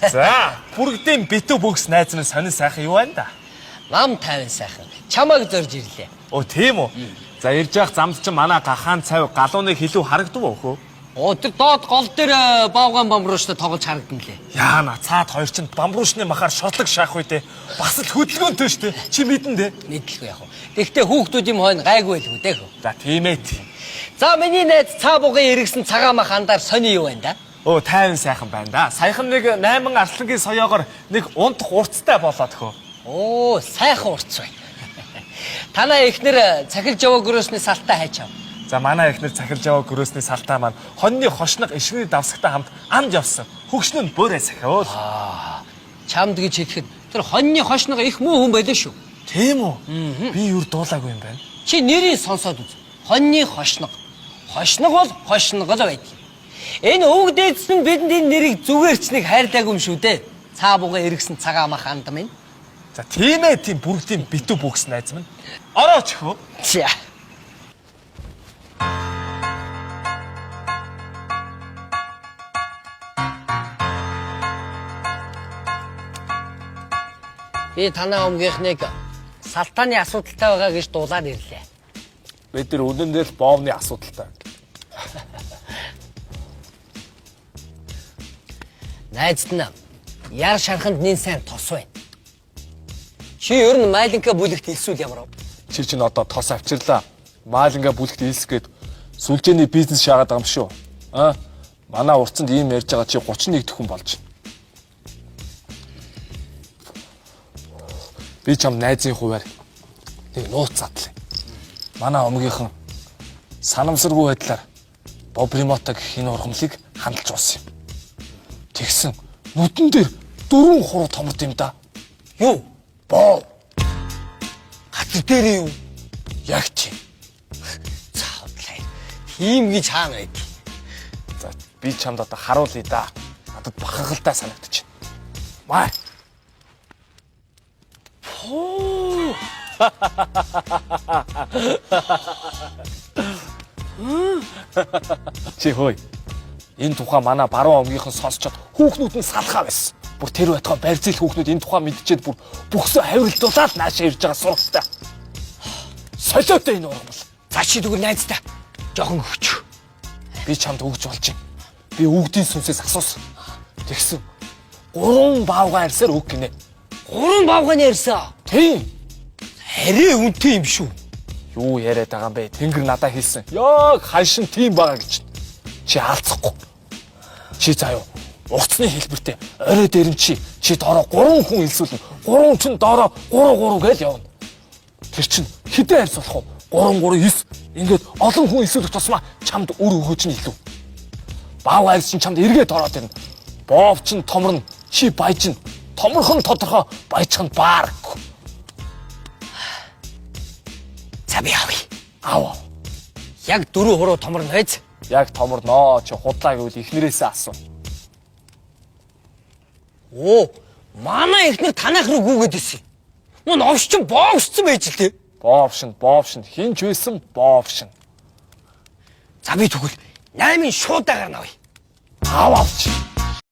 За, бүрэгдийн битүү бөгс найз минь сонин сайхан юу байна да? Нам тайван сайхан. Чамайг зорж ирлээ. Оо, тийм үү? За, ирж явах замд чинь манай гахаан цав галууны хилүү харагдав уу хөө? Оо, тэр доод гол дээр баавган бамбрууштай тоглож харагдан лээ. Яана, цаад хоёр чинь бамбруушны махаар шотлог шаах үедээ бас л хөдөлгөөнтэй штэ. Чи мэдэн дээ. Мэдлгүй яг. Тэгэхдээ хүүхдүүдийн хойно гайгүй байлгүй дээ хөө. За, тийм ээ. Тийм. За, миний найз цаа бугын эргэсэн цагаан мах андаар сони юу байна да? Оо, тайван сайхан байна да. Саяхан нэг 8 арслангийн соёогоор нэг унтах урцтай болоод хөө. Оо, сайхан урц байна. Танаа эхнэр цахил жаваа гөрөөсний салтаа хайчав. За, манай эхнэр цахил жаваа гөрөөсний салтаа маань хоньны хошног ишгэний давсагтай хамт амд явсан. Хөгшин нь буурай сахиул. Чамд гэж хэлэхэд тэр хоньны хошног их муу хүн байлаа шүү. Тийм үү? Би юу дуулаагүй юм байна. Чи нэрийг сонсоод үз. Хоньны хошног. Хошног бол хошног л байдаг. Энэ өвөг дээдс нь бидэнд энэ нэрийг зүгээр ч нэг хайрлаагүй юм шүү дээ. Цаа бугаа эргэсэн цагаан мах анд минь. За, тийм ээ, тийм бүрэгдийн битүү бүкс найз минь. Орооч хөө. За. Би танаа өмгийнхнийг салтааны асуудалтай байгаа гэж дуулаад ирлээ. Бид нар үнэн дээр л боовны асуудалтай. Найзд нь яр шарханд нэн сайн тос байна. Чи ер нь майланка бүлэгт илсүүл ямар вэ? Чи чинь одоо тос авчирлаа. Маалинга бүлэгт илсэх гээд сүлжээний бизнес шаагаад байгаа юм шүү. Аа? Манай урцанд ийм ярьж байгаа чи 31 дэх хүн болж байна. Би чам найзын хуваар нэг нууц задлаа. Манай омгийнхан санамсаргүй байдлаар Бобримото гэх энэ ургамлыг хандалж уусан юм. Тэгсэн нүдэн дээр дөрвөн хуруу томорд юм да. Юу? Боо. Газар дээр юу? Яг тийм. Цаадлаа. Тийм гэж хаана байд. За, би чамд одоо харуулъя да. Надад бахархалтай санагдчих. Маа. Пүү. Чи хөөе. Энэ тухай манай баруун омгийнхан сонсчод хүүхнүүд нь салхаа байсан. Бүр тэр байтугай барьцэл хүүхнүүд энэ тухай мэдчихэд бүр бүхсөө хавиралдуулаад наашаа ирж байгаа сургалттай. Солиотой энэ ургамал. За, чи тэгвэл найздаа жоохон өгч. Би чамд өгч болж юм. Би өвгдийн сүнсээс асуусан. Тэгсэн. Гурван баавгай арьсаар өг гинэ. Гурван бавганы ярьсан. Тийм. Арай үнэтэй юм шүү. Юу яриад байгаа юм бэ? Тэнгэр надаа хэлсэн. Яг ханшин тийм байгаа гэж. Чи алцахгүй. Чи заяа урцны хэлбэртэй орой дээр нь чи доороо гурван хүн илсүүлнэ. Гурван чин доороо 3 3 гээл явна. Тэр чин хэдэн арьс болох вэ? 3 3 9. Ингээд олон хүн илсүүлэх тусмаа чамд үр өгөөж нь илүү. Баав арьс чин чамд эргээд ороод ирнэ. Боов чин томорно. Чи баяжна. Томорхон тодорхой баяжх нь бааргүй. За, би авъя. Ав. Яг дөрөв хуруу томорно байз. Яг томорноо. Чи худлаа гэвэл эхнэрээсээ асуу. Оо, манай эхнэр танайх руу гүгээд ирсэн. Нөө новш чинь боовшсон байж л дээ. Боовшин, боовшин, хин ч байсан боовшин. За, би тэгвэл 8-ын шуудагаар навъя. Ав авч.